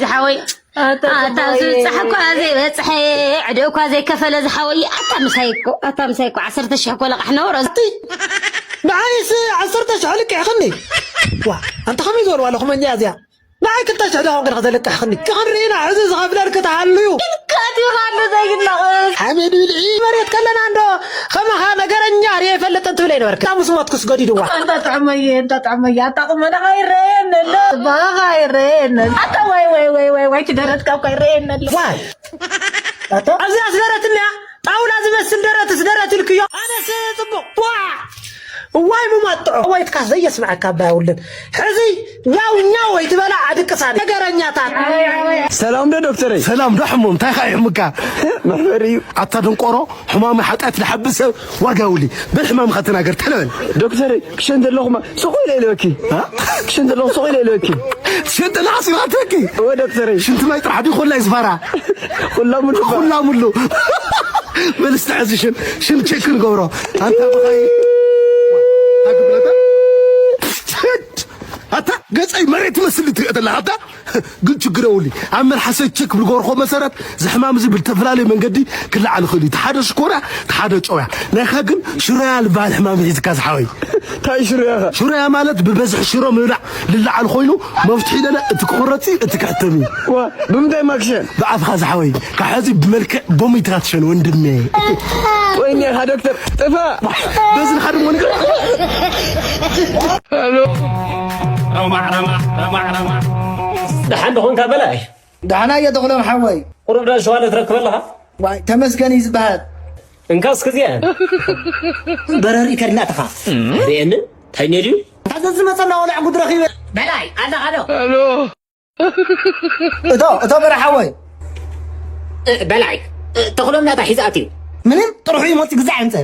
ዝሓወይ ኣታ ዝብጻሕ እኳ ዘይበጽሐ ዕደ እኳ ዘይከፈለ ዝሓወይ ኣታ ምሳይ እኮ ኣታ ምሳይ እኮ ዓሰርተ ሽሕ እኮ ለቃሕ ነበሮ። ንዓይስ ዓሰርተ ሽሕ ልቅሕኽኒ። ዋ ኣንተ ከመይ ዝበልዋ ኣለኹም እኛ እዚኣ ንዓይ ክልተ ሽሕ ዶ ኾንክ ንኸዘልቅሕኽኒ? ክኽንርኢና ሕዚ ዝኸፍለልክ ተሃልዩ። ኢልካ ኣትዩ ኣሎ ዘይናቕስ። ሓመድ ብልዒ መሬት ከለና እንዶ ኸማኻ ነገረኛ ርየ ይፈልጥ እንትብል ኣይነበርክ። እታ ምስ ሞትኩስ ገዲድዋ። ኣንታ ጥዕመየ ኣንታ ጥዕመየ ኣታ ቁመናኻ ይረየኒ ኣሎ። ጽባቐኻ ይረየኒ ኣሎ። ኣታ ዋይ ዋይ ዋይ ዋይ ዋይ እቲ ደረትካ እኳ ይረየኒ ኣሎ። ዋይ ኣብዚኣ ስደረትንያ ጣውላ ዝመስል ደረትስ ደረት ኢልክዮ። ኣነስ ጽቡቕ ዋ እዋይ ምማጥዖ እዋይ ትካስ ዘየስምዐካ ኣባይ ውልን ሕዚ ኛው ኛው ወይ ትበላ ኣድቅሳኒ ነገረኛታት። ሰላም ዶ ዶክተረይ? ሰላም ዶ ሕሙም እንታይ ካ ይሕምካ? መሕፈሪ እዩ። ኣታ ደንቆሮ ሕማም ሓጢኣት ዝሓብስ ሰብ ዋጋ ውሊ በል ሕማምካ ተናገር ተለበል። ዶክተረይ ክሸን ዘለኹማ ሱቕ ኢለ ኢለወኪ። ክሽንቲ ኣለኹ ሱቕ ኢለ ኢለኪ። ትሽንቲ ኣለኻ ሲባተኪ። እወ ዶክተረይ። ሽንቲ ማይ ጥራሕ ድዩ ኮላይ ዝፋራ። ኩላ ሙሉ። ኩላ ሙሉ። በል እስቲ ሕዚ ሽን ሽን ቼክ ንገብሮ። ኣንታ ብኸይ ኣታ ገጸይ መሬት ትመስል ትሪኦ ዘለኻ ኣታ ግን ችግር የውሊ ኣብ መልሓሰ ቼክ ብዝገበርኮ መሰረት ዝሕማም እዚ ብልተፈላለየ መንገዲ ክለዓል ይኽእል እዩ። ተሓደ ሽኮርያ ተሓደ ጨውያ ናይኻ ግን ሽሮያ ዝበሃል ሕማም ሒዝካ ዝሓወይ። እንታይ ሽሮያ ኸ? ሽሮያ ማለት ብበዝሒ ሽሮ ምብላዕ ልለዓል ኮይኑ መፍትሒ ለለ እቲ ክቑረጽ እዩ እቲ ክሕተም እዩ። ዋ ብምንታይ ማክሸን? ብኣፍኻ ዝሓወይ ካብ ሕዚ ብመልክዕ ቦሚትካ ትሸን ወንድሜ። ወይኔ ኻ ዶክተር ጥፋ። በዚ ንሓደ ሞኒ ደሓን ደኾንካ በላይ? ደሓና እየ ተኽሎም ሓወይ። ቁሩብ ዶ ሸዋለ ትረክብ ኣለኻ? ዋይ ተመስገን እዩ ዝበሃል። እንካ እስኪ እዚኣ በረር ይከድና እትኻ ርእየኒ እንታይ ድዩ? ታዘዝ ዝመፀና ወላዕ ጉድ ረኺበ። በላይ ኣለኻ ዶ? እቶ እቶ በረ ሓወይ። በላይ ተኽሎም ናታ ሒዛት እዩ። ምንም ጥርሑ ይሞት ግዛዕ እንፀ።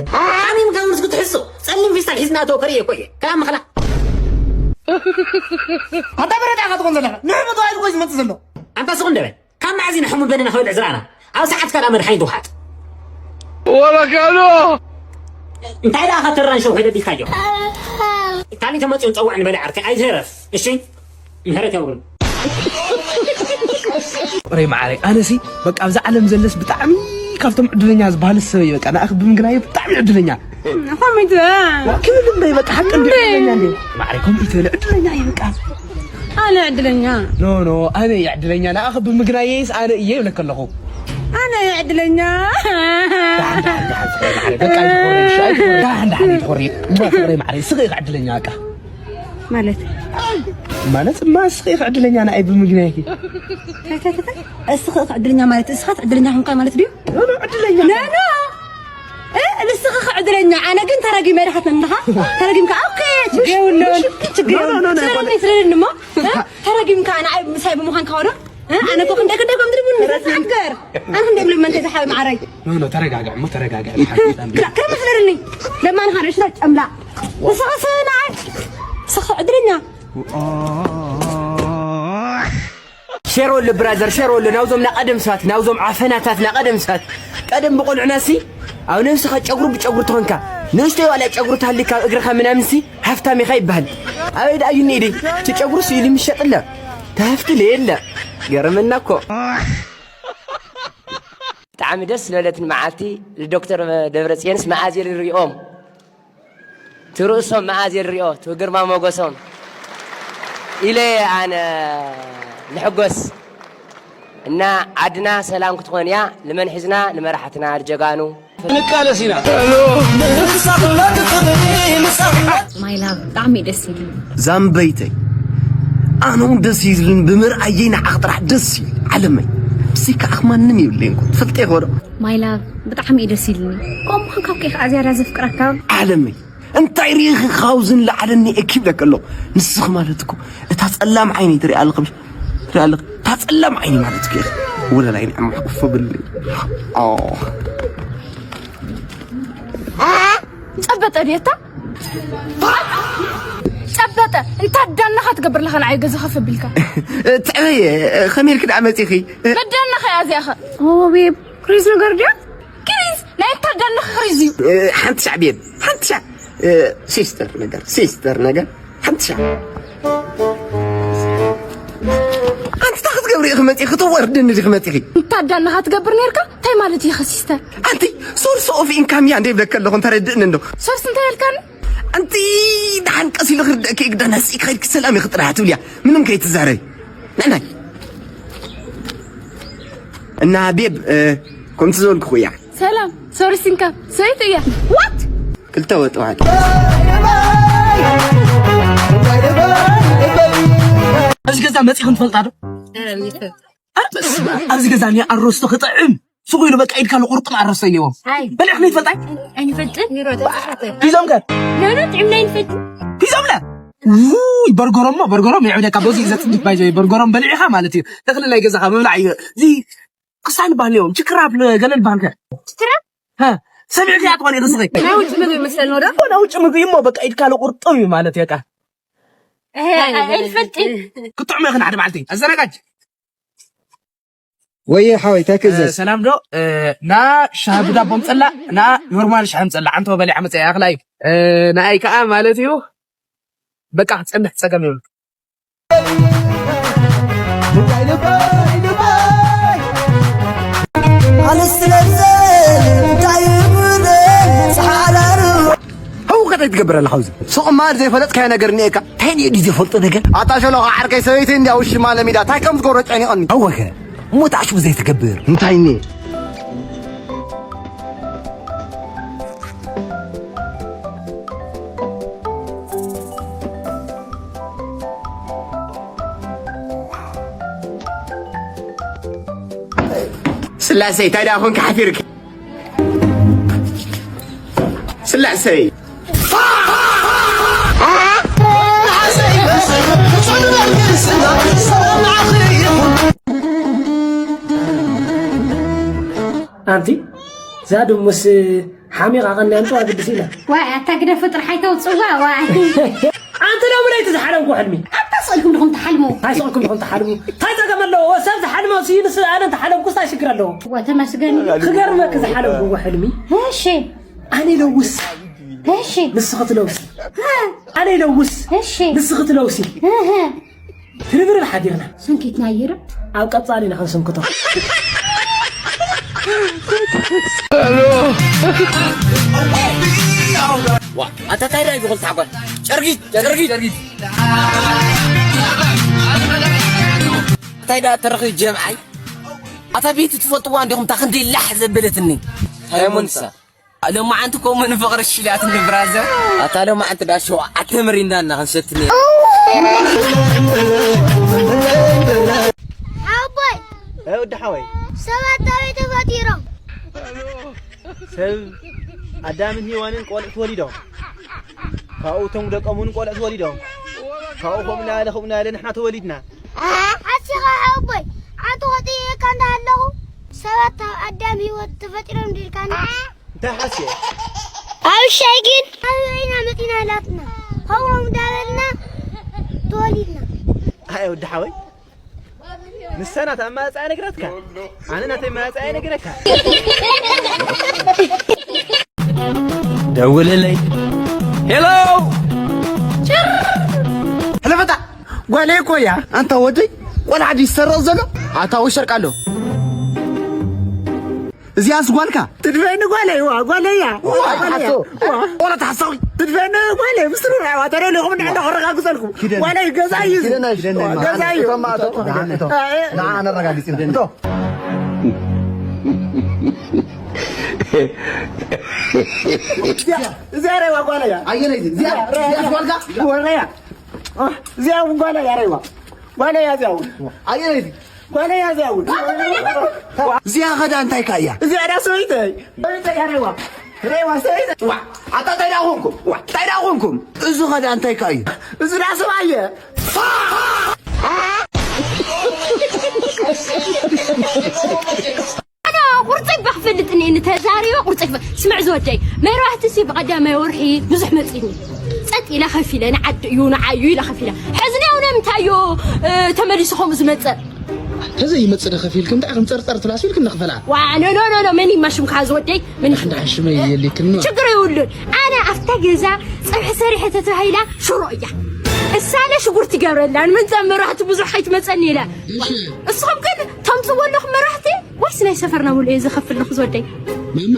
ኣሚም ከም ምስ ክትሕሱ ፀሊም ፊስታል ሒዝና ተወ ከርእየ እኮ እየ ከላም ምኽላ። ኣንታ በረዳ ኢኻ ትኾን ዘለኻ ንሕሙ ተባሂሉ እኮ እዩ ዝመፅእ ዘሎ። ኣንታ ስቕ እንደበል ካብ መዓዝ ኢና ሕሙም በነና ክበልዕ ዝረኣና? ኣብ ሰዓትካ ደኣ መድሓኒት ውሓጥ። ወበካሎ እንታይ ደኣ ከተራን ሸውሒ ደቢልካዮ? ካሊእ ተመፅኡ ንፀውዕ ንበልዕ ዓርከይ ኣይትህረፍ እሺ? ምሕረት የብሉን። ፍቅረይ መዓረይ ኣነሲ በቃ ኣብዛ ዓለም ዘለስ ብጣዕሚ ካብቶም ዕድለኛ ዝበሃሉ ሰብ እየ በቃ ንኣኺ ብምግናየ ብጣዕሚ ዕድለኛ ከመይ ትበል ክብል እምበይ በቃ ሓቂ እንዲ ዕድለኛ እንዲ ማዕረይ ከምኡ ይትበል ዕድለኛ እየ በቃ ኣነ ዕድለኛ ኖ ኖ ኣነ እየ ዕድለኛ ንኣኺ ብምግናየይስ ኣነ እየ ይብለኪ ኣለኹ ኣነ እየ ዕድለኛ ዳሕን ዳሕን ፍቅረይ ማዕረይ ስኺ ኢኺ ዕድለኛ በቃ ማለት ማለት እማ እስኺ ኢኺ ዕድለኛ ንኣይ ብምግናይኪ እስኺ ኢኺ ዕድለኛ ማለት እስኻት ዕድለኛ ኹንካ ማለት ድዩ ዕድለኛ ኖ ኖ እ ንስኺ ኸ ዕድለኛ ኣነ ግን ተረጊመ ድሓት ነንኻ ተረጊምካ ኦኬ ችግር የብሉን ችግር የብሉን ስለኒ ስለኒ እሞ ተረጊምካ ንኣይ ምሳይ ብምዃንካ ወዶ ኣነ እኮ ክንደይ ክንደይ ከም ትድቡን ምሰዓት ገር ኣነ ክንደይ ብልመንተ ዝሓብ ማዕረይ ኖ ኖ ተረጋግዕ እሞ ተረጋግዕ ክላ ክላ መስለኒ ለማን ኻነ ሽታ ጨምላ ንስኻ ሰናይ ስኻ ዕድለኛ ሸር ወሎ ብራዘር ሸር ወሎ ናውዞም ናቀደም ሰባት ናውዞም ዓፈናታት ናቀደም ሰባት ቀደም ብቆልዑና ሲ ኣብ ነብስኻ ጨጉሩ ብጨጉሩ ተኾንካ ንእሽተይ ዋላ ጨጉሩ ተሃልካ እግርኻ ምናምን ሲ ሃፍታም ኢኻ ይበሃል ኣበይ ደኣ እዩ ንኢደይ እቲ ጨጉሩ ስኢሉ ምሸጥ ኣለ ተሃፍትለ የለ ገረመና እኮ ብጣዕሚ ደስ ዝበለትን መዓልቲ ንዶክተር ደብረፅዮንስ መኣዝ እየ ዝሪኦም ትርእሶም መኣዝ እየ ዝሪኦ ትግርማ ሞገሶም ኢለ ኣነ ልሕጎስ እና ዓድና ሰላም ክትኾን እያ ልመን ሒዝና ንመራሕትና ልጀጋኑ ንቃለስ ኢና My love ብጣዕሚ ደስ ይብል ዛምበይተይ ኣነ እውን ደስ ይዝልን ብምርኣየይ ንዓኽ ጥራሕ ደስ ይብል ዓለመይ ብስይ ከዓኽ ማንም የብለይን ትፈልጠ ይኸዶ My love ብጣዕሚ እዩ ደስ ይልኒ ከምኡ ካብ ከይክ ኣዝያዳ ዘፍቅረካ ዓለመይ እንታይ ርኢኺ ካብዚ ንላዕለኒ እኪ ይብለኪ ኣለኹ ንስኺ ማለት እኮ እታ ጸላም ዓይነይ ትርኢ ኣለኺ ትርኢ ኣለኺ እታ ጸላም ዓይኒ ማለት እኮ ኢኺ ወለላይ ንዕማ ሕቁፍ ብልኒ ጸበጠ ድየታ ጸበጠ እንታይ ዳናኻ ትገብር ኣለኻ ንዓይ ገዛ ከፍ ኣቢልካ ትዕበየ ከመይ ኢልኪ ደኣ መጺኺ መዳናኻ እያ እዚኣኸ ኦቤብ ክሪዝ ነገር ድያ ክሪዝ ናይ እንታይ ዳናኻ ክሪዝ እዩ ሓንቲ ሻዕ ቤብ ሓንቲ ሻዕ ሲስተር ነገር ሲስተር ነገር ሓንቲ ሻዕ መጺኺ ትወርድኒ ዲኺ መጺኺ? እንታ ዳና ክትገብር ነርካ? እንታይ ማለት እዩ ከሲስተር? ኣንቲ ሶርስ ኦፍ ኢንካም እያ እንደ ይብለካ ኣለኹ፣ እንተረድእኒ እንዶ። ሶርስ እንታይ ያልካኒ? ኣንቲ ደሓን ቀስ ኢሉ ክርደእኪ ግዳ ነስኢኪ ከይድኪ ሰላም ኢኺ ጥራሕ ትብልያ። ምንም ከይትዛረቢ። ናይ ናይ። እና ቤብ፣ እ፣ ከምቲ ዝበልኩኹ እያ። ሰላም፣ ሶርስ ኢንካም ሰበይቲ እያ። ዋት? ክልተ ወጥዋል። እዚ ገዛ መጺኹም ትፈልጣ ዶ? ኧረ በስመ ኣብ። ኣብዚ ገዛ እኒኣ ኣሮስቶ ክጥዕም ሱቕ ኢሉ በቃ ኢድካ ንቑርጥም ኣሮስቶ እኒኦ። ኣይ። በሊዕኩም ይትፈልጣይ? ኣይንፈልጥን። ሒዞም ከ? ኖ፣ ኖ፣ ጥዕምና ኣይንፈልጥን። ሒዞም ለ? ውይ፣ በርገሮም እሞ፣ በርገሮም የዕብደካ፣ በዚ እዩ ዘጽድፍ ባይዘ፣ በርገሮም በሊዕኻ ማለት እዩ። ተኽሊ ናይ ገዛኻ ምብላዕ እዩ። እዚ ክሳን ባህል እዮም። ችክራብ ገለል ባህልከ? ችክራብ? ሃ፣ ሰሚዕክያ ትኾን ኢኺ ስኺ? ናይ ውጭ ምግቢ መስለኒ ወደ? ናይ ውጭ ምግቢ እሞ በቃ ኢድካ ንቑርጥም እዩ ማለት እየ ቃ። እ፣ ኣይንፈልጥን። ክጥዕሞ ኢኺ ንሓደ መዓልቲ። ኣዘናጋጅ። ወየ ሓወይ፣ እንታይ ክእዘዝ? እ፣ ሰላም ዶ? እ፣ ና ሻሂ ብዳቦ ምጸላ፣ ና ኖርማል ሻሂ ምጸላ። ዓንቶ በሊዓ መጸ ያኽላይ። እ፣ ንኣይ ከኣ ማለት እዩ። በቃ ክጸንሕ ጸገም የብሉ። ሃው ከታይ ትገብር ኣለኻ ኣብዚ? ሱቕ ማል ዘይፈለጥካዮ ነገር እኒኤካ? እንታይ እኒኦ ድዩ ዘይፈልጦ ነገር? ኣታ ሸሎኻ ዓርከይ ሰበይቲ እንድያ ውሽማ ለሚዳ፣ እንታይ ከም ዝገብሮ ጨኒቐኒ። ኣወኸ፣ እሞ ተዓሽቡ ዘይትገብር? እንታይ እኒኤ? ስላሰይ፣ እንታይ ደኣ ኾንካ ሓፊርካ? ስላሰይ። ኣንቲ፣ እዛ ድሙስ ሓሚቓ ቐንያ ኣምጽዋ ግድስ ኢላ። ዋይ፣ ኣታ ግደፉ ጥራሕ ኣይተውጽዋ፣ ዋይ። ኣንቲ ሎሚ ለይቲ ዝሓለምኩ ሕልሚ። ኣታ ስቕ ኢልኩም ዲኹም ትሓልሙ? እንታይ ስቕ ኢልኩም ዲኹም ትሓልሙ? እንታይ ጸገም ኣለዎ? ሰብ ዝሓልሞ ሲ ንስ ኣነ እንተሓለምኩስ እንታይ ሽግር ኣለዎ? ዋ፣ ተመስገን እዩ። ክገርመኪ ዝሓለምኩዎ ሕልሚ። እሺ። ኣነ ይለውስ። እሺ። ንስኺ ትለውሲ። ሃ። ኣነ ይለውስ። እሺ። ንስኺ ትለውሲ። እህ። ትርብርብ ሓዲርና። ሰንኪትና ይርብ። ኣብ ቀጻሊ ኢና ክንስንክቶ። ዋ፣ ኣታ ታይ ዳይ ብኹል ታጓል? ጨርጊት፣ ጨርጊት፣ ጨርጊት። ታይ ዳ ተረኺ ጀምዓይ? ኣታ ቤት ትፈልጥዋ እንዲኹም፣ እታ ክንደይ ላሕ ዘበለትኒ። ሃይሞንሳ። ሎማዓንቲ ከምኡ ንፍቕሪ ሽላት እንዲ ብራዘር። ኣታ ሎማዓንቲ ዳ ሸውዓተ ምሪንዳ እና ክንሰትኒ። ሓወቦይ። እ፣ ወዲ ሓወይ። ሰባት ኣበይ ተፈጢሮም? ሰብ ኣዳምን ሄዋንን ቆልዑ ተወሊዶም። ካብኡ እቶም ደቆም እውን ቆልዑ ተወሊዶም። ካብኡ ከምኡ እናበለ ከምኡ እናበለ ንሕና ተወሊድና። ሓሲኻ ሓወቦይ፣ ዓንቱ ከጥየካ እንዳሃለኹ ሰባት ኣብ ኣዳም ህይወት ተፈጢሮም ድልካኒ። እንታይ ሓስየ? ኣብ ሻይ ግን ኣበይና መጺና ኢላትና። ከምኡ እንዳበልና ተወሊድና። ኣይ ወዲ ሓወይ፣ ንሳ ናታ ኣማራጺኣ ነግራትካ፣ ኣነ ናተይ ኣማራጺኣ ነግረካ። ደውልለይ። ሄሎ! ሕለፈታ! ጓለይ እኮ እያ። ኣንታ ወደይ፣ ቆልዓ ድዩ ዝሰርቕ ዘሎ? ኣታ ወሸርቃሎ። እዚኣስ ጓልካ? ትድፈኒ ጓለይ፣ ዋ፣ ጓለይ እያ። ዋ፣ ጓለይ እያ። ሓሶ። ዋ። ቆሎ ተሓሳዊ። ትድፈኒ ጓለይ፣ ምስ ትርርዕዋ ተደሊኹም እንዳ፣ እንዳ ከረጋግጸልኩም። ኪደን። ጓለይ ገዛ እዩ እዚ። ኪደን፣ ኪደን፣ ዋ፣ ገዛ እዩ። እቶም፣ እቶም፣ እቶም፣ እቶም። ንዓ ነረጋግጽ ኢና። እቶ። እዚኣ፣ እዚኣ ሬዋ ጓለይ እያ። ኣየነይቲ? እዚኣ፣ እዚኣ ጓልካ? ጓለይ እያ። ዋ፣ እዚኣ እውን ጓለይ እያ ሬዋ። ጓለይ እያ እዚኣ እውን። ኣየነይቲ? ጓለይ እያ እዚኣ እውን። እዚኣ ኸዳ እንታይ ከ እያ? እዚኣ ዳ ሰበይተይ። ሰበይተይ እያ ሬዋ። ሬዋ ሰበይተይ። ዋ፣ ኣታ እንታይ ዳ ኾንኩም? ዋ፣ እንታይ ዳ ኾንኩም? እዚ ኸዳ እንታይ ከ እዩ? እዚ ዳ ሰብኣየ። ኣነ ቁርፀይ እባ ክፈልጥ እኒኤኒ፣ ተዛሪበ ቁርፀይ ክፈ-፣ ስምዕ ዝወደይ፣ መብራህቲ ሲ ብቐዳማይ ወርሒ ብዙሕ መፂኒ። ጸጥ ኢለ ከፊለ፣ ንዓዲ እዩ፣ ንዓዩ ኢለ ከፊለ። ሕዚ ነው ንምንታይ እዩ፣ እ፣ ተመሊሱ ከምኡ ዝመፅእ? ተዘይመፅእ ዶ ከፊልክም? እንታይ ከም ፀርፀር ትብላስ ኢልክም ንኽፈላ? ዋ፣ ኖ፣ ኖ፣ ኖ፣ ኖ፣ መን ይማሽምካ ዝወደይ? መን ይሽ-፣ እንዳ ሽመይ የሊክን ነው። ችግር የብሉን። ኣነ ኣብታ ገዛ ፀብሒ ሰሪሐ ተተባሂላ ሽሮ እያ። እሳለ ሽጉርቲ ይገብረላ፣ ንምንታይ መብራህቲ ብዙሕ ከይትመፀኒ ኢለ። እሺ። እስኹም ግን ናይ ሰፈርና ሙሉ እየ ዝኸፍል ኣለኹ ዝወደይ። ማማ፣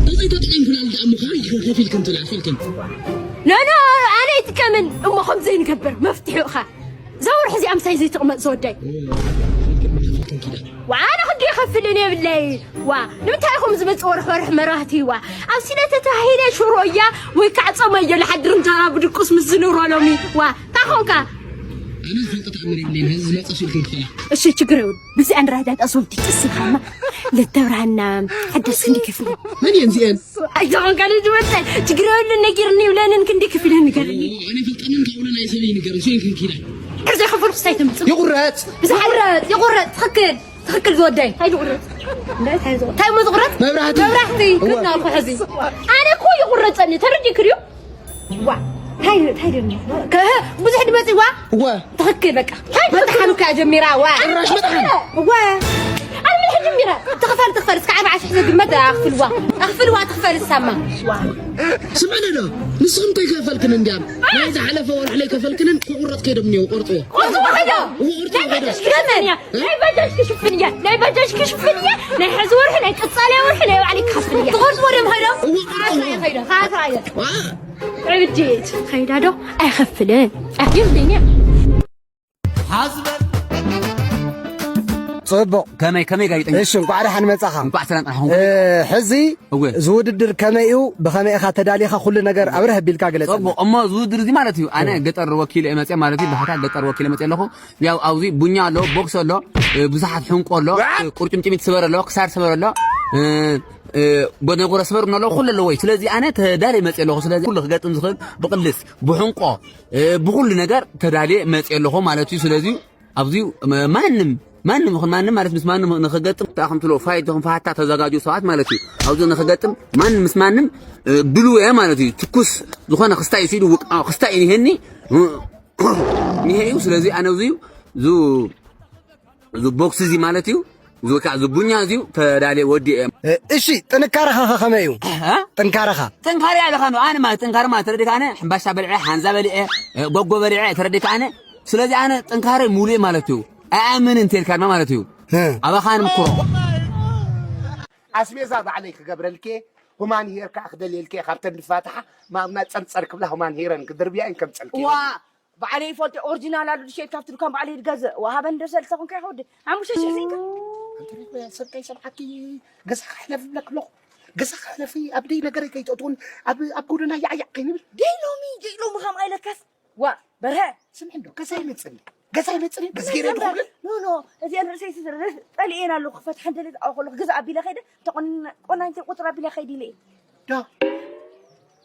ተዘይተጠቒምክላ ልዳ እሞ ከኣ ከፊልክን ትብላ፣ ከፊልክን። ኖ፣ ኖ፣ ኣነ ኣይጥቀምን። እሞ ከም ዘይንገብር መፍትሒ ኢኻ። እዛ ወርሒ እዚኣ ምሳይ ዘይትቕመጥ ዝወደይ። ኦ፣ ከፊልክን፣ ከፊልክን ኪዳ። ዋ፣ ኣነ ክንዲ ይኸፍልን የብለይ። ዋ፣ ንምንታይ ኢኹም ዝመጽእ ወርሒ ወርሒ መራህቲ? ዋ፣ ኣብ ሲለ ተታሂለ ሽሮ እያ ወይ ከዓ ጸማ እየ ልሓድር እንጀራ ብድቁስ ምስ ዝንብሮ ሎሚ። ዋ፣ እንታይ ኾንካ? ኣነ ዝፈልጦ ተኣምር የብለይን። እዚ ዝመጽእ ስኢልክን ክፈላ። እሺ፣ ችግር የብሉ። ብዚ ኣንራዳድ ኣዞም ትጭስ ኢልካማ። ለተብርሃና ሓዳስ ክንዲ ከፍሎ። መን እየን እዚኤን? ኣይዞን ካልእ ዝወፀ ችግር የብሉ። ነጊርኒ ይብለንን ክንዲ ክፍልን ንገርኒ። ኣነ ይፈልጠንን ካብኡለን ኣይሰበይ ንገርን። ስኢልክን ኪዳ። ብዘይ ክፍል ክስታይ ተምፅእ። ይቁረፅ። ብዘይ ይቁረፅ፣ ይቁረፅ። ትኽክል፣ ትኽክል ዝወደይ። እንታይ ዝቁረፅ? እንታይ ዝቁረፅ? እንታይ እሞ ዝቁረፅ? መብራህቲ። መብራህቲ። እወ። ክና እኮ ሕዚ። ኣነ እኮ ይቁረፀኒ፣ ተረዲእክድዮ? ዋ፣ እንታይ፣ እንታይ ደሞ? ከ-፣ ብዙሕ ድመፂ ዋ? እወ። ትኽክል በቃ። እንታይ መጥሓን እኮ እያ ጀሚራ፣ ዋ። ጭራሽ መጥሓን? እወ። ኣነ ምን ሕጂ ጀሚራ? ትኽፈል፣ ትኽፈል። እስከ ኣርባዓ ሽሕ ዘግመት ኣኽፍልዋ። ኣኽፍልዋ ትኽፈል እሳማ። ስምዕኒ ዶ? ንስኹም እንታይ ከፈልክን እንዲያም? ናይ ዝሓለፈ ወርሒ ላይ ከፈልክንን ክቑረፅ ከይዶም እኒኦ፣ ቆርፅዎ። ቆርፅዎ ከይዶ? እወ፣ ቆርፅዎ ከይዶ። ናይ ባጃጅ ክሽፍን እያ። ናይ ባጃጅ ክሽፍን እያ። ናይ ባጃጅ ክሽፍን እያ። ናይ ሕዚ ወርሒ፣ ናይ ቀፃላይ ወርሒ፣ ናይ ባዕለይ ክኸፍል እያ። ትቆርፅዎ ደም ከይዶ? እወ፣ ቆርፅዎ። ካሳ እየ ከይዶ። ካሳ እየ። ዋ። ዕብድት ከይዳ ዶ ኣይኸፍልን። ኣትዮም ደኛ። ሓዝበል። ጽቡቕ። ከመይ፣ ከመይ ጋዜጠኛ? እሺ፣ እንቋዕ ደሓን መጻኻ። እንቋዕ ሰላም ረኣኹም። እ፣ ሕዚ እወ። እዚ ውድድር ከመይ እዩ? ብኸመይ ኢኻ ተዳሊኻ? ኩሉ ነገር ኣብርህ ኣቢልካ ግለጸልና። ጽቡቕ። እሞ እዚ ውድድር እዚ ማለት እዩ፣ ኣነ እወ። ገጠር ወኪለ እየ መጽየ ማለት እዩ፣ ብሓታ ገጠር ወኪለ መጽየ ኣለኹ። ያው ኣብዚ ቡኛ ኣሎ፣ ቦክስ ኣሎ፣ እ፣ ብዙሓት ሕንቆ ኣሎ፣ እ፣ ቁርጭምጭሚት ስበር ኣሎ፣ ክሳድ ስበር ኣሎ፣ እ፣ እ፣ ጎነጎረ ስበር ኣሎ፣ ኩሉ ኣለዎ እዩ። ስለዚ ኣነ ተዳልየ መጽየ ኣለኹ። ስለዚ ኩሉ ክገጥም ዝኽእል ብቕልስ፣ ብሕንቆ፣ እ፣ ብኹሉ ነገር ተዳልየ መጽየ ኣለኹ ማለት እዩ። ስለዚ ኣብዚ ም-፣ ማንም፣ ማንም ይኹን ማንም ማለት ምስ ማንም ንኽገጥም እንታይ ከም ትብሎ ፋይት ይኹን ፋታ ተዘጋጁ ሰባት ማለት እዩ። ኣብዚ ንኽገጥም ማንም ምስ ማንም፣ እ፣ ድሉው እየ ማለት እዩ። ትኩስ ዝኾነ ክስታይ እዩ ኢሉ ውቅ-፣ ክስታይ እዩ ይሄኒ፣ እ፣ ይሄ እዩ። ስለዚ ኣነ ኣብዚ ዙ-፣ ዙ ቦክስ እዚ ማለት እዩ። ዙ ከዓ ዙ ቡኛ እዚ እዩ። ተዳልየ ወዲኤ። እ፣ እሺ፣ ጥንካረኻ ኸ ከመይ እዩ? እ? ጥንካረኻ? ጥንካረ ኣለኻ ነው። ኣነ ማለት ጥንካረ ማለት ተረዲካ ኣነ ሕምባሻ በልዐ፣ ሓንዛ በልዐ፣ እ፣ ጎጎ በልዐ ተረዲካ ኣነ። ስለዚ ኣነ ጥንካረ ሙሉእ ማለት እዩ። ኣኣምን እንተ ኢልካ ድማ ማለት እዩ። እ። ኣባኻ ንምክሮ። ኣስቤዛ ባዕለይ ክገብረልኬ፣ ሁማን ሄር ከዓ ክደልየልኬ፣ ካብተን ዝፋትሓ ማእምና ጸርጸር ክብላ ሁማን ሄረን ክድርብያ እየን ከምጸልኬ። ዋ፣ ባዕለይ ይፈልጦ ኦሪጂናል ኣሉ ድሸት ካብቲ ድኳን ባዕለይ ድገዝእ። ዋ፣ ሃበን ዶ ሰልተ ኮንካ ይኸውድ። ሓሙሽተ ሽሕ ስኢንካ። እንተ ሰብካይ ሰብዓኪ ገዛ ክሕለፍ ብለክ ኣለኹ። ገዛ ክሕለፊ ኣብ ደይ ነገረይ ከይትእትውን ኣብ፣ ኣብ ጎደና ያዕያዕ ከይንብል። ደይ ሎሚ፣ ደይ ሎሚ ከም ኣይለካስ። ዋ፣ በርሀ። ስምዒ እንዶ፣ ገዛ ይመጽእኒ። ገዛ ይመጽእኒ። በዚ ገይረ ድኹብል። ኖ፣ ኖ፣ እዚአን ርእሰይ ስድርር ጠሊኤን ኣለኹ። ክፈት ሓንደለት ኣብ ከለኹ ገዛ ኣቢለ ከይደ፣ ተቆን-፣ ቆናንተ ቁጥር ኣቢለ ከይድ ኢለ። ዶ?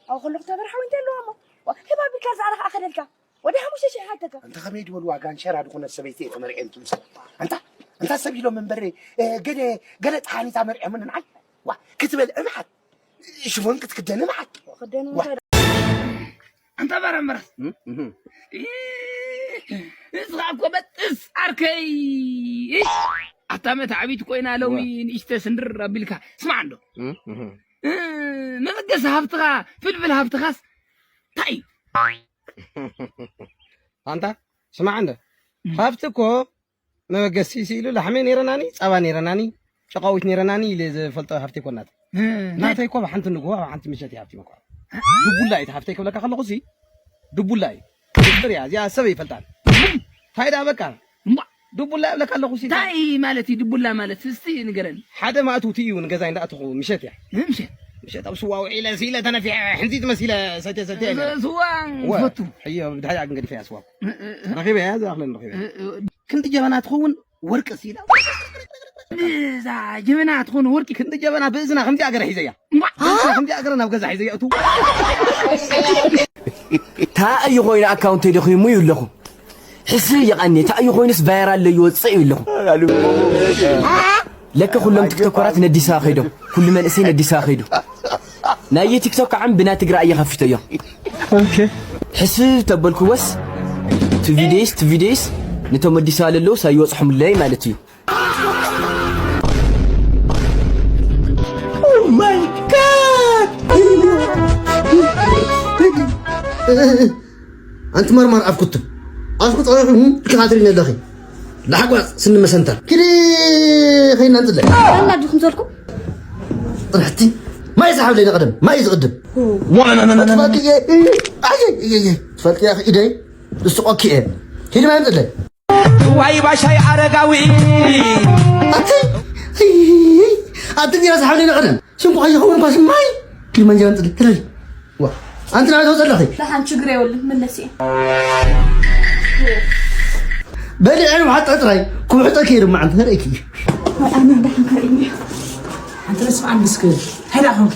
ኣብ ከለኹ ተበርሓዊ እንታይ ኣለዎ እሞ? ዋ፣ ህባ ቢልካ ዝኣረኻ ኣኸደልካ። ወደ ሓሙሽተ ሽሕ ሓተካ። እንተ ከመይ ድበሉ ዋጋ እንሸራ ድኾነ ሰበይቲ እየ ተመርዕየ እንትምሰል። ኣንታ፣ ኣንታ ሰብ ኢሎም እምበር፣ እ፣ ገለ፣ ገለ ተሓኒታ መርዕዮምን ንዓይ። ዋ፣ ክትበልዕ መዓት። ሽፎን ክትክደኒ መዓት። ክደኑ ዋ። እንታይ? ኣንታ በረምበረስ። እም፣ እም። ኢ፣ ንስኻ እኮ በጥስ ዓርከይ። ኢ፣ ኣታ መታዕቢት ኮይና ሎሚ ዋ። ንእሽተ ስንድር ኣቢልካ። ስማዕ እንዶ። እም፣ እም። እ፣ መበገሲ ሃብትኻ፣ ፍልፍል ሃብትኻስ እንታይ እዩ? ኣንታ፣ ስማዕ እንዶ። እም። ሃብቲ እኮ መበገሲ ስኢሉ ላሕሚ ነይረናኒ፣ ጸባ ነይረናኒ፣ ጨቃዊት ነይረናኒ ኢለ ዝፈልጦ ሃብቲ ኣይኮናት። እ፣ ናተይ እኮ ኣብ ሓንቲ ንግሆ፣ ኣብ ሓንቲ ምሸት እየ ሃብቲ መኳ። ድቡላ እዩ እቲ ሃብተይ ክብለካ ከለኹ ሲ፣ ድቡላ እዩ። ድብር እያ፣ እዚኣ ሰብ ኣይፈልጣን። እንታይ ደኣ በቃ፣ እማ። ድቡላ እብለካ ኣለኹ ሲ። እንታይ ማለት እዩ ድቡላ ማለት? እስቲ ንገረኒ። ሓደ ማእትውቲ እዩ ንገዛይ እንዳእተኹ ምሸት እያ። ምሸት? ምሸት ኣብ ስዋ ውዒለ፣ ስኢለ፣ ተነፊሐ፣ ሕንዚት መሲለ፣ ሰትየ፣ ሰትየ እየ ነይረ። ስዋ እወ፣ ትፈቱ? ሕዮ፣ ብድሕሪኣ ግን ገዲፈያ ስዋ። እ፣ እ፣ እ። ረኺበያ፣ እዛ ኣኽለን ረኺበያ። እ፣ እ። ክንዲ ጀበና ትኸውን ወርቂ ሲላ። እዛ ጀበና ትኾን ወርቂ። ክንዲ ጀበና ብእዝና ከምዚኣ ገረ ሒዘያ። እማ። ብእዝና ከምዚኣ ገረ ናብ ገዛ ሒዘያ እቱ። ታይ እዩ ኮይኑ ኣካውንተይ ደኺሙ እዩ ኣለኹ። ሕስብ ይቐኒ፣ ታይ እዩ ኮይኑስ ቫይራል ለይወፅእ እዩ ኣለኹ። ለከ ኩሎም ቲክቶከራት ነዲሳ ከይዶም፣ ኩሉ መንእሰይ ነዲሳ ከይዱ። ናይ ቲክቶክ ከዓ ብናይ ትግራይ እየ ከፊተዮ። ኦኬ። ሕስብ ተበልኩዎስ፣ ቱ ቪደይስ፣ ቱ ቪደይስ፣ ነቶም ኣዲስ ኣለለዉ ሳይወጽሖምለይ ማለት እዩ። Oh my God! ኣንቲ መርማር ኣፍ ኩቱ። ኣፍ ኩቱ፣ እም፣ ትከታተልኒ ኣለኺ። ላሕጓጽ ስኒ መሰንተር። ክዲ ኸይና ንፅለ። ኣና ዲኹም ዘልኩም? ጥርሕቲ። ማይ ዝሓብለይ ንቐደም። ማይ ዝቕድም። ትፈልጢ እየ። ኣየ፣ እየ፣ እየ። ትፈልጢ እያ ኢደይ። ዝስቆኪ እየ። ሂድ ማይ ንፅለ። ዋይ ባሻይ ኣረጋዊ። ኣቲ፣ ኣቲ እንጀራ ዝሓብለይ ንቐደም። ሽንኳ ይኸውን እኳ ሽማይ። ኪድ ማንጀራ ንፅለ። ትለሊ። ዋ፣ ኣንቲ ናበይ ትወፅእ ኣለኺ? ደሓን ችግር የብሉን፣ ምለስ እየ። በሊዐ ንውሓጠ ጥራይ ክውሕጠኪ እየ ድማ ኣንቲ ንርእኪ። ኣነ ደሓን ከርእዩ። ኣንቲ ረስም ኣምስክ እንታይ ደኣ ኾንኪ?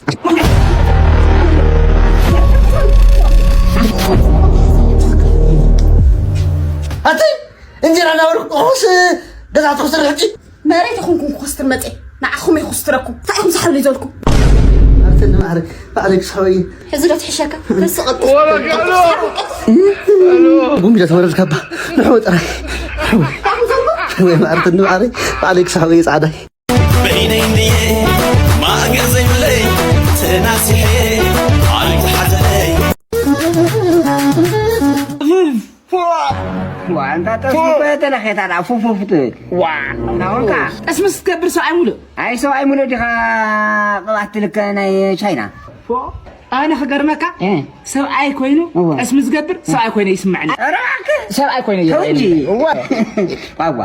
ኣቲ እንጀራ እናበልኩ ቁርስ ገዛ ትኹስር ሕጂ? መሬት ይኹንኩም ክኹስትር መጤ ንዓኹም ይኹስትረኩም። እንታይ ኢኹም ዝሓብሉ ይዘልኩም? ኣርትን ማዕረ ባዕለይ ክስሕበይ። ሕዚ ዶ ትሕሸካ? ተስቐጥ። ጉምቢዳ ተወረድካ ባ ንሕወ ጥራይ። ወይ ማዕርትን ማዕረ ባዕለይ ክስሕበይ ጻዕዳይ። በይነይ እንድየ ማእገር ዘይብለይ ተናሲሐ ኣይትሓዘለይ። ዋ፣ እንታ ጠስሚ እኮ የተለኼታ ደኣ ፉፉፍ ትብል። ዋ። ናውንካ። ጠስሚ ስትገብር ሰብኣይ ሙሉእ። ኣይ ሰብኣይ ሙሉእ ዲኻ ቅብኣት ትልከ ናይ ቻይና? ፎ፣ ኣነ ክገርመካ፣ እ። ሰብኣይ ኮይኑ እወ። ጠስሚ ዝገብር ሰብኣይ ኮይኑ ይስምዐኒ። ኧረ እባክህ። ሰብኣይ ኮይኑ ተው እንጂ። ይረኣየኒ። እወ። ዋ፣ ዋ።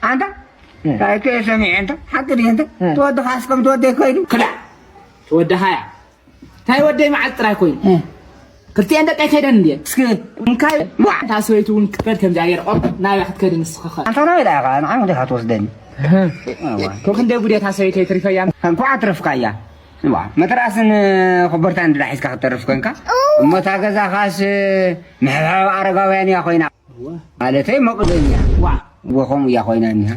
ኣንታ፣ እ። እንታይ ከ ሰሚዐ እንተ? ሓቂ ድየ እንተ? እ። ተወድኻስ ከም ተወደይ ኮይኑ? ክላ። ተወድኻ እያ። እንታይ ወደይ መዓልቲ ጥራይ ኮይኑ? እ። ክልቲኤን ደቀይ ከይደን እንድየን። እስኪ እንካይ ዋ! እታ ሰበይቲ እውን ክትከድ ከምዚኣ ገይረ ኦፕ ናበይ ክትከዲ ንስኺ ኸ? ኣንታ ናበይ ደኣ ኢኻ? ንዓይ ወዲኻ ትወስደኒ? እህ። እዋ። እኮ ክንደይ ጉድ እያ እታ ሰበይቲ ኣይትሪፈያ። እንኳዕ ኣትረፍካያ። እዋ፣ መትርኣስን ኮቦርታን እንድዳ ሒዝካ ክትተርፍ ኮንካ። እሞ እታ ገዛኻስ ምሕብሓብ ኣረጋውያን እያ ኮይና። እዋ። ማለተይ መቕደኛ። ዋ። እወ፣ ከምኡ እያ ኮይና እኒሃ።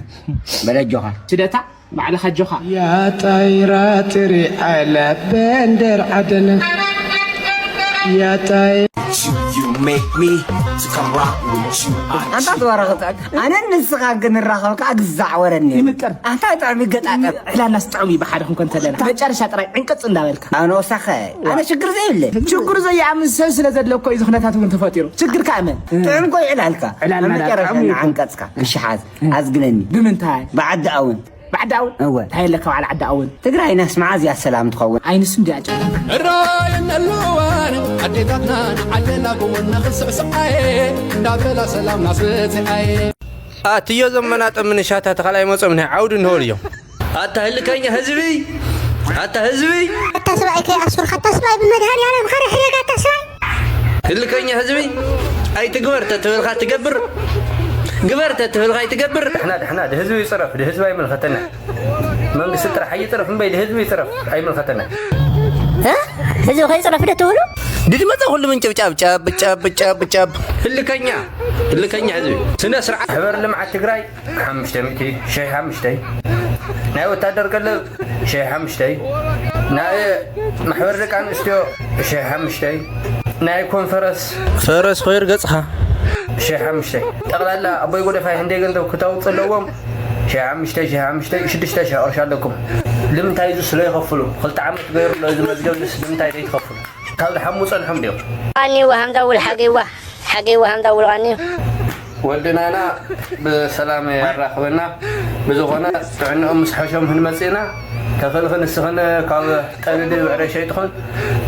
በል ኣጆኻ። ስደታ፣ ባዕልኻ ኣጆኻ። يا طيرة تري على بندر عدن. يا طير You make me to come rock with you. ኣንታ ተዋረኽታ ኣነ ንስኻ ክንራኸብ ከዓ ግዛዕ ወረኒ። ይምቅር። ኣንታ ጥዑም ይገጣጠም። ዕላልናስ ጥዑም እዩ ብሓደ ክንኮን ተለና። መጨረሻ ጥራይ ዕንቅጽ እንዳበልካ። ኣነ ወሳኸ፣ ኣነ ሽግር ዘይብለ። ሽግር ዘይኣምን ሰብ ስለ ዘሎ እኮ እዩ እዚ ኩነታት እውን ተፈጢሩ። ሽግር ከኣ መን? ጥዑም እኮ ይዕላልካ። ዕላልና ኣብ መጨረሻ ጥዑም እዩ። ንዓንቀጽካ ክሽሓዝ ኣዝግነኒ። ብምንታይ? ብዓዲ ኣውን። ብዓዲ ኣውን? እወ። እንታይ ኣለካ በዓል ዓዲ ኣውን? ትግራይናስ መዓዝ እያ ሰላም ትኸውን? ኣይንሱ እንዲያ ጨ- እራይ እነልዋን ኣዴታትና ንዓድና ክውን ንኽስዕስዓየ እንዳበላ ሰላም ናስበፅዓየ። ኣትዮ ዘመናጠ ምንሻታ ተኻልኣይ መጾም ናይ ዓውዲ እንሆል እዮም። ኣታ ህልከኛ ህዝቢ፣ ኣታ ህዝቢ። ኣታ ሰብኣይ ከይኣስርካ፣ ኣታ ሰብኣይ ብመድሃኒኣለም ኸረ ሕደግ፣ ኣታ ሰብኣይ። ህልከኛ ህዝቢ፣ ኣይትግበር ተትብልካ ትገብር፣ ግበር ተትብልካ ኣይትገብር። ድሕና፣ ድሕና፣ ድህዝቢ ይጽረፍ፣ ድህዝቢ ኣይምልኸተና። መንግስቲ ጥራሕ ኣይጽረፍ እምበይ፣ ድህዝቢ ይጽረፍ፣ ኣይምልኸተና። እ? ህዝቢ ከይጽረፍ ዶ ትብሉ? ድድመጸ ኩሉ ምን ጭብጫብ፣ ጫብ፣ ጫብ፣ ጫብ፣ ጫብ። ህልከኛ፣ ህልከኛ ህዝቢ። ስነ ስርዓት። ማሕበር ልምዓት ትግራይ ሓሙሽተ ሚእቲ፣ ሸሕ ሓሙሽተ። ናይ ወታደር ቀለብ፣ ሸሕ ሓሙሽተ። ናይ ማሕበር ደቂ ኣንስትዮ፣ ሸሕ ሓሙሽተ። ናይ ኮንፈረስ። ፈረስ ኮይር ገጽኻ። ሸሕ ሓሙሽተ። ጠቕላላ ኣቦይ ጎደፋይ ህንደይ ገንዘብ ክተውፅ ኣለዎም። ሸሕ ሓሙሽተ፣ ሸሕ ሓሙሽተ፣ ሽዱሽተ ሽሕ ቅርሺ ኣለኩም። ልምንታይ እዚ ስለ ይኸፍሉ? ክልተ ዓመት ገይሩ ኣሎ እዚ መዝገብ፣ ንስ ልምንታይ ዘይትኸፍሉ? ካብ ዝሓሙ ጸንሖም ድዮም? ቃኒዋ ሃምዛ ውል ሓገይዋ፣ ሓገይዋ ሃምዛ ውል ቃኒ። ወድናና ብሰላም ያራኽበና። ብዝኾነ ጥዕንኦም ምስ ሓሾም ክንመጽእና፣ ተፈልኺ ንስኽን ካብ ቀብድ ብዕረ ሸይጥኽን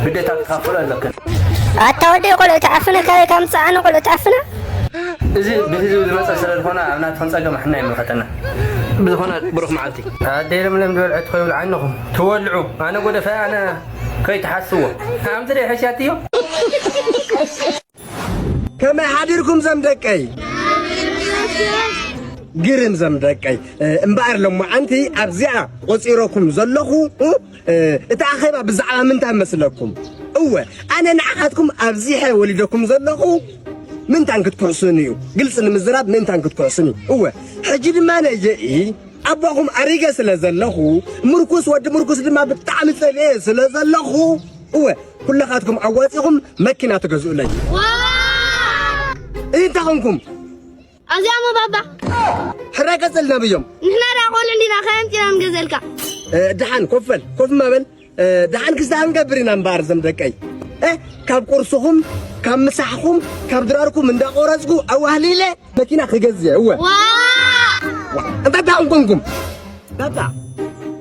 ግዴታ ክትካፍሎ ኣለክን። ኣታ ወደይ ቆልዑ ትዓፍነ፣ ካበይ ካብ ምጻእ ኣነ ቆልዑ ትዓፍነ? እዚ ብህዝቢ ዝመጸ ስለ ዝኾነ ኣብ ናትኽን ጸገም ኣሕና ይምልኸተና። ብዝኾነ ብሩኽ መዓልቲ። ኣደይ ለምለም ዝበልዐት ኮይብሉ ዓይንኹም ትወልዑ። ኣነ ጎደፋይ ኣነ ከይትሓስዎ። ኣምቲ ደይ ሕሻትዮ። ከመይ ሓዲርኩም ዘም ደቀይ? ግርም ዘም ደቀይ። እ፣ እምበኣር ሎማዓንቲ ኣብዚኣ ቆጺረኩም ዘለኹ፣ እ፣ እቲ ኣኼባ ብዛዕባ ምንታይ መስለኩም? እወ፣ ኣነ ንዓኻትኩም ኣብዚሐ ወሊደኩም ዘለኹ ምንታን ክትኩሕሱን እዩ። ግልጺ ንምዝራብ ምንታን ክትኩሕሱን እዩ። እወ፣ ሕጂ ድማ ነየኢ ኣቦኹም ኣሪገ ስለ ዘለኹ፣ ምርኩስ ወዲ ምርኩስ ድማ ብጣዕሚ ጸሊኤ ስለ ዘለኹ፣ እወ፣ ኩለኻትኩም ኣዋጺኹም መኪና ትገዝኡለይ። እንታይ ኾንኩም? ኣዚኣሞ ባባ። ሕራይ ቀጽል ነብዮም። ንሕና ደኣ ቆልዑ እንዲና፣ ካበይ ኣምጺና ንገዝኣልካ? እ፣ ደሓን ኮፍ በል፣ ኮፍ እማ በል። እ፣ ደሓን ክስታ ክንገብር ኢና እምበኣር ዘም ደቀይ። እ፣ ካብ ቁርስኹም፣ ካብ ምሳሕኹም፣ ካብ ድራርኩም እንዳቆረጽኩ ኣዋህሊለ መኪና ክገዝእ እየ፣ እወ። ዋ! ዋ፣ እንታይ ደኣ እንኮንኩም? Baba.